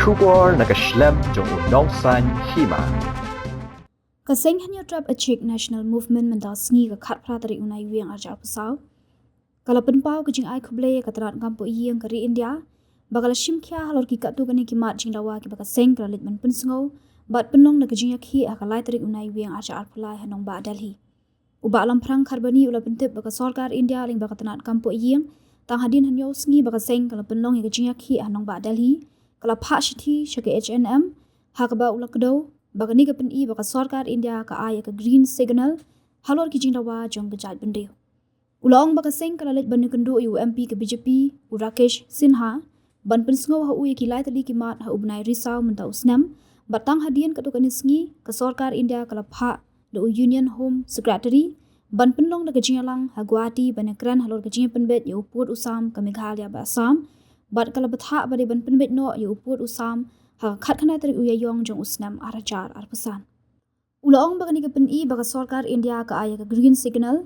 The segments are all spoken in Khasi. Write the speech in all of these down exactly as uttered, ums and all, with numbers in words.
Khubor na ka shlem jong u nongsaiñ hima. Ka seng Hynñiewtrep Achik National Movement mynta sngi ka khatphra tarik u Naiwieng arhajar arphew saw ka la pynpaw ka jingai khublei ïa ka tnat kam poh ïing ka ri India ba ka la shim khia halor ki katto katne ki mat jingdawa kiba ka seng ka la leit ban pynsngew bad pynlong da ka jingïakhih ha ka lai tarik u Naiwieng arhajar arphew lai ha nongbah Delhi. U Bah Lamphrang Kharbani u la pyntip ba ka sorkar India lyngba ka tnat kam poh ïing tang hadien hynñiew sngi ba ka seng ka la pynlong ïa ka jingïakhih ha nongbah Delhi, ka la phah shithi sha ka H N M ha kaba u la kdew ba kane ka pyni ba ka sorkar India ka ai ïa ka green signal halor ki jingdawa jong ka jaitbynriew. U la ong ba ka seng ka la leit ban ïakynduh ïa u M P ka B J P, u Rakesh Sinha, ban pynsngew ha u ïa ki lai tylli ki mat ha u bnai Risaw mynta u snem, bad tang hadien katto katne sngi ka sorkar India ka la phah da u Union Home Secretary ban pynlong da ka jingïalang ha Guwahati ban ïakren halor ka jingïapynbeit ïa u pud u sam ka Meghalaya bad Assam, bad ka la bthah ba dei ban pynbeit noh ïa u pud u sam ha ka khatkhyndai tarik u Ïaïong jong u snem arhajar arphew san. U la ong ba kane ka pyni ba ka sorkar India ka ai ïa ka green signal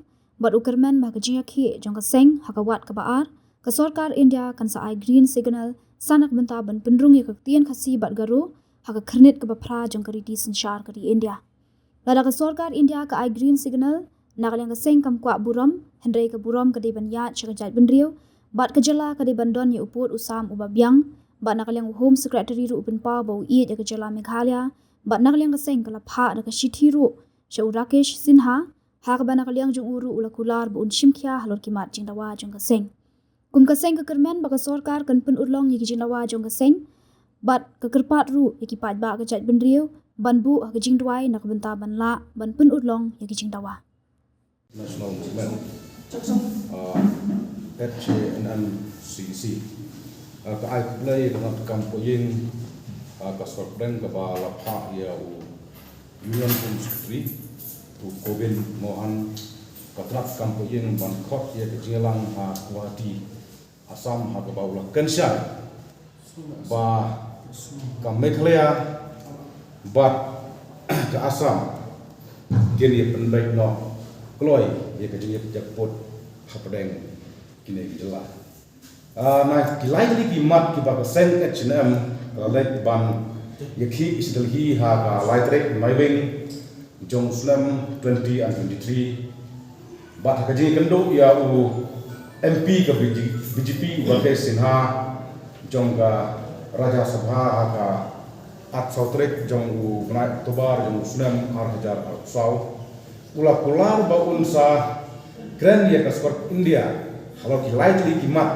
bad u kyrmen ba ka jingïakhih jong ka seng ha ka wat kaba ar, ka sorkar India kan sa ai green signal sa na ka bynta ban pynrung ïa ka ktien Khasi bad Garo ha ka khyrnit kaba phra jong ka riti synshar ka ri India. Lada ka sorkar India ka ai green signal, na ka liang ka seng kam kwah burom, hynrei ka burom ka dei ban ïaid sha ka jaitbynriew bad ka jylla ka dei ban don ïa u pud u sam uba biang, bad na ka liang u Home Secretary ruh u pynpaw ba u ïeit ïa ka jylla Meghalaya, bad na ka liang ka seng ka la phah da ka shithi ruh sha u Rakesh Sinha, ha kaba na ka liang jong u ruh u la kular ba un shim khia halor ki mat jingdawa jong ka seng. Kum ka seng ka kyrmen ba ka sorkar kan pynurlong ïa ki jingdawa jong ka seng bad ka kyrpad ruh ïa ki paidbah ka jaitbynriew ban buh ha ka jingduwai na ka bynta ban lah ban pynurlong ïa ki jingdawa. National Movement, uh, H A N M C C, uh, ka ai khublei ïa ka tnat kam poh ïing, uh, ka sorkar pdeng kaba la phah ïa u Union Home Secretary, u Kobin Mohan, ka tnat kam poh ïing ban khot ïa ka jingïalang ha Guwahati, Assam, ha kaba u la kynshai ba ka Meghalaya bad ka Assam kin ïa pynbeit noh kloi ïa ka jingïapjah pud hapdeng kine ki jylla. Ah, na ki lai tylli ki mat kiba ka seng H N M ka la leit ban ïakhih sha Delhi ha ka lai tarik Naiwieng jong u snem twenty and twenty-three. Bad ha ka jingïakynduh ïa u M P ka B J P u Rakesh Sinha jong ka Rajya Sabha ha ka arphew saw tarik jong u bnai October jong u snem arhajar arphew saw, u la kular ba un sa kren ïa ka sorkar India halor ki lai tylli ki mat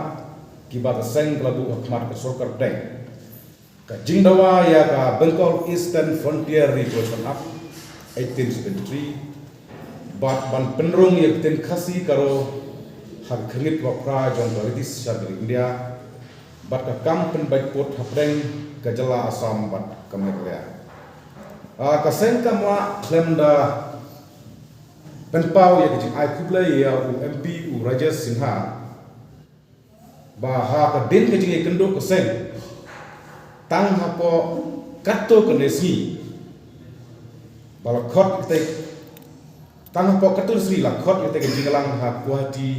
kiba ka seng ka la buh ha khmat ka sorkar pdeng. Ka jingdawa ïa ka Bengal Eastern Frontier Regulation Act eighteen seventy-three, bad ban pynrung ïa ka ktien Khasi Garo ha ka khyrnit kaba phra jong ka riti synshar ka ri India, bad ka kam pynbeit pud hapdeng ka jylla Assam bad ka Meghalaya. Ah, ka seng kam lah khlem da pynpaw ïa ka jingai khublei ïa u M P u Rajesh Sinha, ba ha ka dien ka jingïakynduh ka seng, tang hapoh katto katne sngi ba la khot ïa kata, tang hapoh katto katne sngi la khot ïa kata ka jingïalang ha Guwahati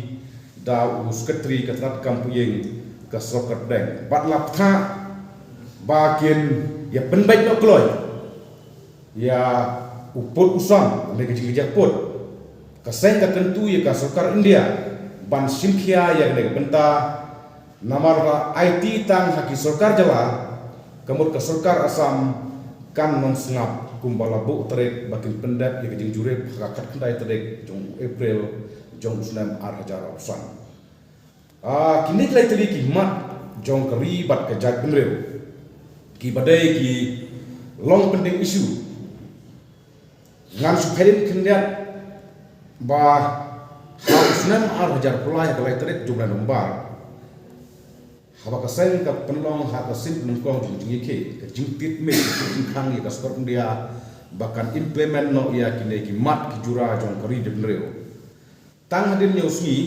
da u Secretary ka tnat kam poh ïing ka sorkar pdeng, bad la bthah ba kin ïa pynbeit noh kloi ïa u pud u sam, ne ka jingïapjah pud. Ka seng ka kyntu ïa ka sorkar India ban shim khia ïa kane ka bynta, namar ba aiti tang ha ki sorkar jylla, ka mut ka sorkar Assam kan ym sngap kumba la buh tarik ba kin pyndep ïa ka jingjurip ha ka khatkhyndai tarik jong u April jong u snem arhajar arphew san. Ah, kine ki lai tylli ki mat jong ka ri bad ka jaitbynriew kiba dei ki long pending issue. Ngan shu kheiñ khyndiat ba ha u snem arhajar arphew lai ha ka lai tarik jong u bnai November, haba ka seng ka pynlong ha ka sien pynlong jong ka jingïakhih, ka jingtied miej, ka jingkhang ïa ka sorkar India ba kan implement noh ïa kine ki mat ki jura jong ka ri jaitbynriew. Tang hadien hynñiew sngi,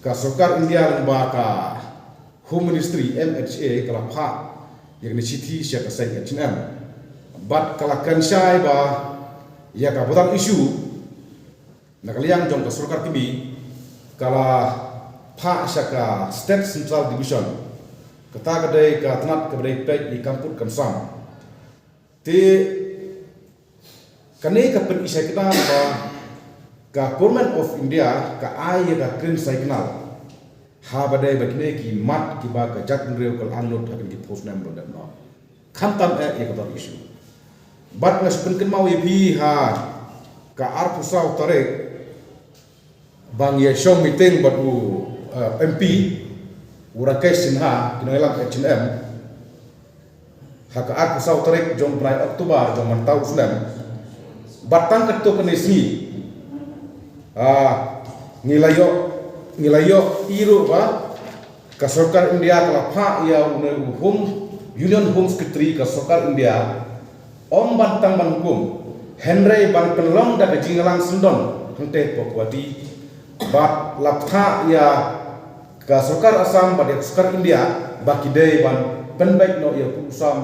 ka sorkar India lyngba ka Home Ministry, M H A, ka la phah ïa kane ka shithi sha ka seng H N M. Bad ka la kren shai ba ïa ka border issue, na ka liang jong ka sorkar kmie, ka la phah sha ka State Central Division Kata ka dei ka tnat kaba dei peit ïa i kam put kam sam. Te kane ka pyni shai kdang ba ka Government of India ka ai ïa ka kren shai kdang haba dei ba kine ki mat kiba ka jaitbynriew ka la angnud ha kine ki phew snem ba la dep noh. Khamtam eh ïa kata ka issue. Bad nga shu pynkynmaw ïa phi ha ka arphew saw tarik ba ngi ïa shong meeting bad u, eh, M P u Rakesh Sinha, ki nongïalam H and M, ha ka arphew saw tarik jong bnai October jong mynta u snem. Bad tang katto katne sngi, ah, ngi la ïoh, ngi la ïoh i ruh ba ka sorkar India ka la phah ïa une u Home, Union Home Secretary ka sorkar India, ym ban tang ban hukum, hynrei ban pynlong da ka jingïalang syndon hangtei hapoh Guwahati. Bad la phah ïa ka sorkar Assam bad ïa ka sorkar India ba ki dei ban pynbeit noh ïa u pud u sam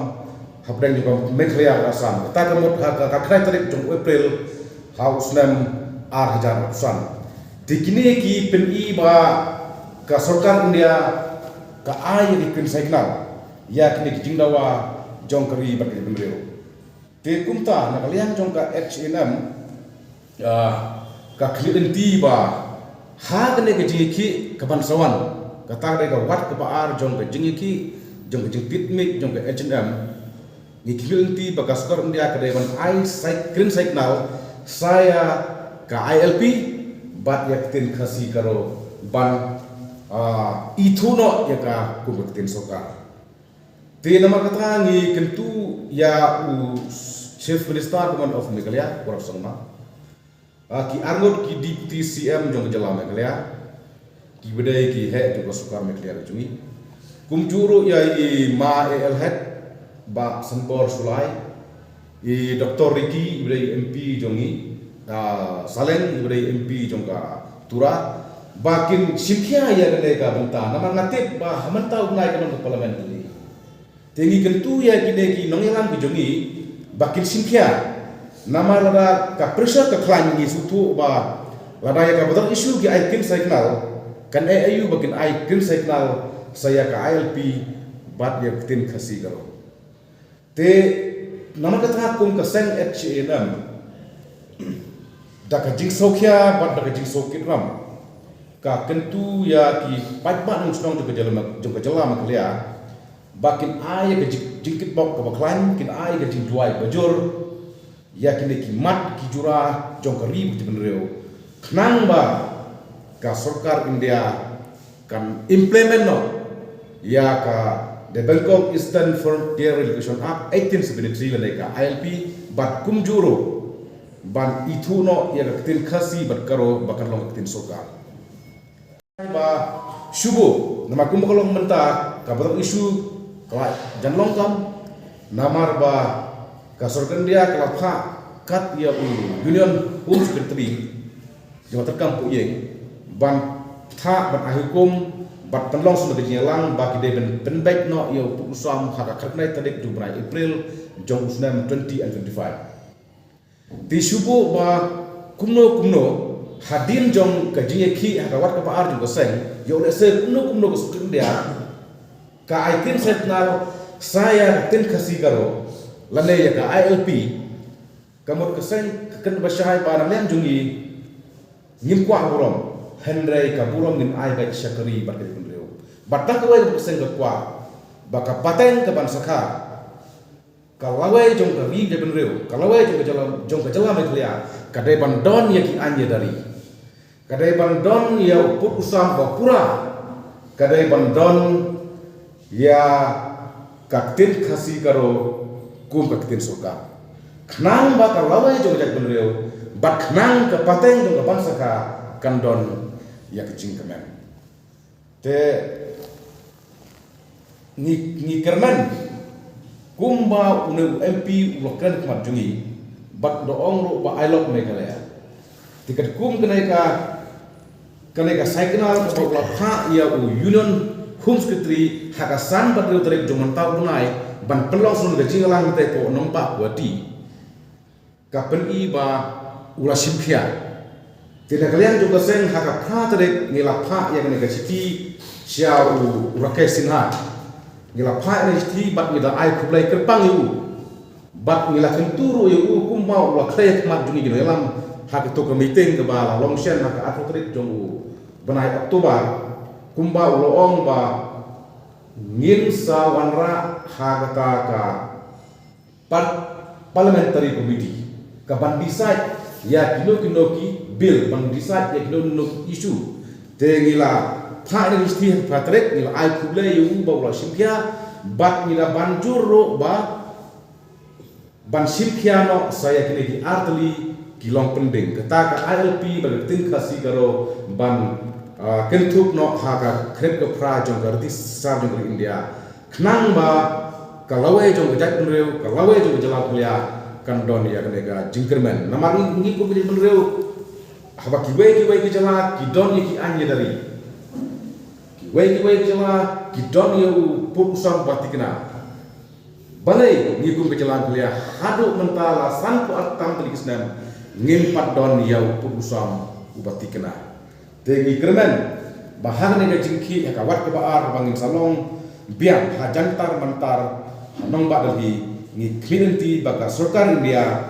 hapdeng jong ka Meghalaya bad Assam. Kata ka mut ha ka, ka khyndai tarik jong u April ha u snem ar hajar arphew san. Te kine ki pyni ba ka sorkar India ka ai ïa ki kren shai kdang ïa kine ki jingdawa jong ka ri bad ka jaitbynriew. Te kumta na ka liang jong ka H and M, ah, ka khmih lynti ba ha kane ka jingïakhih ka ban sa wan, kata ka dei ka wat kaba ar jong ka jingïakhih, jong ka jingtied miej jong ka H and M, ngi khmih lynti ba ka sorkar India ka dei ban ai shai, kren shai kdang sa ïa ka I L P bad ïa ka ktien Khasi Garo ban, ah, ithuh noh ïa ka kum ka ktien sorkar. Te namar kata ngi kyntu ïa u Chief Minister Government of Meghalaya, Conrad Sangma, ah, ki arngut ki Deputy C M jong ka jylla Meghalaya, kiba dei ki heh jong ka sorkar Meghalaya ka jong ngi. Kumjuh ruh ïa i Ma A L Hek, Bah Sanbor Shullai, i Doctor Ricky, iba dei M P jong ngi, ah, Saleng, iba dei M P jong ka Tura, ba kin shim khia ïa kane ka bynta, namar nga tip ba ha mynta u bnai ka long ka Parliament. Te ngi kyntu ïa kine ki nongïalam ki jong ngi ba kin shim khia. Namar lada ka pressure ka khlaiñ ngi sngewthuh ba lada ïa ka border issue ki ai kren shai kdang, kan ai aïu ba kin ai kren shai kdang sa ïa ka I L P bad ïa ka ktien Khasi Garo. Te namar kata kum ka seng H A N M, da ka jingsngewkhia bad da ka jingsngewkitram, ka kyntu ïa ki paidbah nongshong jong ka jylla, jong ka jylla Meghalaya ba kin ai ïa ka jing, jingkitbok kaba khlaiñ, kin ai ïa ka jingduwai bajur ïa kine ki mat ki jura jong ka ri bad ka jaitbynriew, khnang ba ka sorkar India kan implement noh ïa ka The Bangkok Eastern Frontier Relocation Act eighteen seventy-three lane ka I L P, bad kumjuh ruh ban ithuh noh ïa ka ktien Khasi bad Garo ba kan long ka ktien sorkar. Ba shu buh, namar kumba ka long mynta ka border issue ka la jan long kam, namar ba ka sorkar India ka la phah kat ïa u Union Home Secretary jong ka treikam Phuh Ïing ban phah, ban ai hukum, ban pynlong shuh ka jingïalang ba ki dei ban pynbeit noh ïa u pud u sam ha ka khatkhyndai tarik jong u bnai April jong u snem twenty and twenty-five. Te shu buh ba kumno kumno hadien jong ka jingïakhih ha ka wat kaba ar jong ka seng, ïoh lehse kumno kumno ka sorkar India ka ai kren shai kdang sa ïa ka ktien Khasi Garo lane ïa ka I L P. Ka mut ka seng ka kren ba shai ba na liang jong ngi ngim kwah burom, hynrei ka burom ngin ai beit sha ka ri bad ka jaitbynriew. Bad tang kawei ka seng ka kwah ba ka pateng ka ban sakha, ka lawei jong ka ri jaitbynriew, ka lawei jong ka jylla, jong ka jylla Meghalaya, ka dei ban don ïa ki aiñ ïa da ri. Ka dei ban don ïa u pud u sam ba pura. Ka dei ban don ïa ka ktien Khasi Garo kum ka ktien sorkar, khnang ba ka lawei jong ka jaitbynriew bad khnang ka pateng jong ka ban sakha kan don ïa ka jingkmen. Te ngi, ngi kyrmen kumba une u M P u la kren khmat jong ngi bad da ong ruh ba I love Meghalaya. Te katkum kane ka, kane ka signal kaba u la phah ïa u Union Home Secretary ha ka san bad hynriew tarik jong mynta u bnai ban pynlong shuh ka jingïalang te hapoh nongbah Guwahati, ka pyni ba u la shim khia. Te na ka liang jong ka seng ha ka phra tarik ngi la phah ïa kane ka shithi sha u Rakesh Sinha. Ngi la phah ïa ka shithi bad ngi da ai khublei kyrpang ïa u. Bad ngi la kyntu ruh ïa u kumba u la khlei khmat jong ngi ki nongïalam ha kato ka meeting kaba la long shen ha ka arphew tarik jong u bnai October, kumba u la ong ba ngin sa wanrah ha kata ka par-, parliamentary committee ka ban decide ïa kino kino ki bill, ban decide ïa kino kino ki issue. Te ngi la phah ïa ka shithi ha ka arphew tarik, ngi la ai khublei ïa u ba u la shim khia, bad ngi la ban jur ruh ba ban shim khia noh sa ïa kine ki artylli ki longpynding. Kata ka I L P bad ka ktien Khasi Garo ban, ah, kynthup noh ha ka khyllipmat ka phra jong ka riti sar jong ka ri India. Khnang ba ka lawei jong ka jaitbynriew, ka lawei jong ka jylla Meghalaya kan don ïa kane ka jingkyrmen. Namar ngi, ngi kum ka jaitbynriew, haba kiwei kiwei ki jylla ki don ïa ki aiñ ïa ka ri. Kiwei kiwei ki jylla ki don ïa u pud u sam ba thikna. Balei ngi kum ka jylla Meghalaya haduh mynta la sanphew ar tam tylli ki snem ngim pat don ïa u pud u sam uba thikna. Te ngi kyrmen ba ha kane ka jingkhih ha ka wat kaba ar ba ngin sa long biang ha Jantar Mantar ha nongbah Delhi, ngi khmih lynti ba ka sorkar India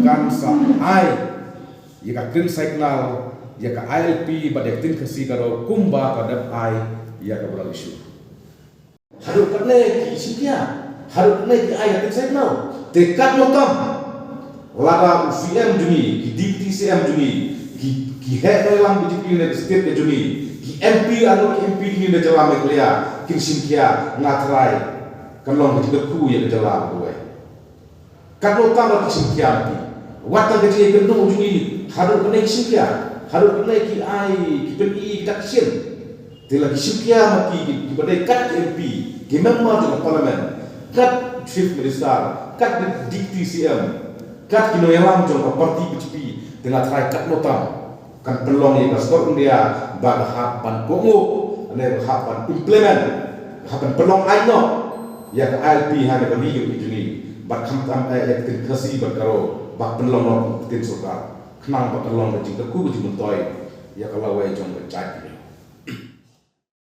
kan sa ai ïa ka green signal ïa ka I L P bad ïa ka ktien Khasi Garo kumba ka dep ai ïa ka Border Issue. Haduh katne ki shim khia, haduh katne ki ai ka green signal. Te katno tam, lada u C M jong ngi, ki Deputy C M jong ngi, ki, ki heh nongïalam B J P na ka state ka jong ngi, ki M P, ano ki M P jong ngi na jylla Meghalaya kin shim khia, nga tharai kan long ka jingkyrkhu ïa ka jylla kawei. Katno tam la ki shim khia ma ki. Wat tang ka jingïakynduh jong ngi haduh katne ki shim khia, haduh katne ki ai, ki pyni, ki dak ki shin. Te la ki shim khia ma ki, ki, kiba dei kat ki M P, ki member jong ka parliament, kat Chief Minister, kat ki Deputy C M, kat ki nongïalam jong ka party B J P, te nga tharai katno tam kan pynlong ïa ka sorkar India ba ka hap ban kohnguh, ne ba ka hap ban implement, ka hap ban pynlong aiñ noh ïa ka I L P ha ka ri jong ngi. Bad khamtam eh ïa ka ktien Khasi bad Garo ba pynlong noh ka ktien sorkar. Khnang ba kan long ka jingkyrkhu ka jingmyntoi ïa ka lawei jong ka jait.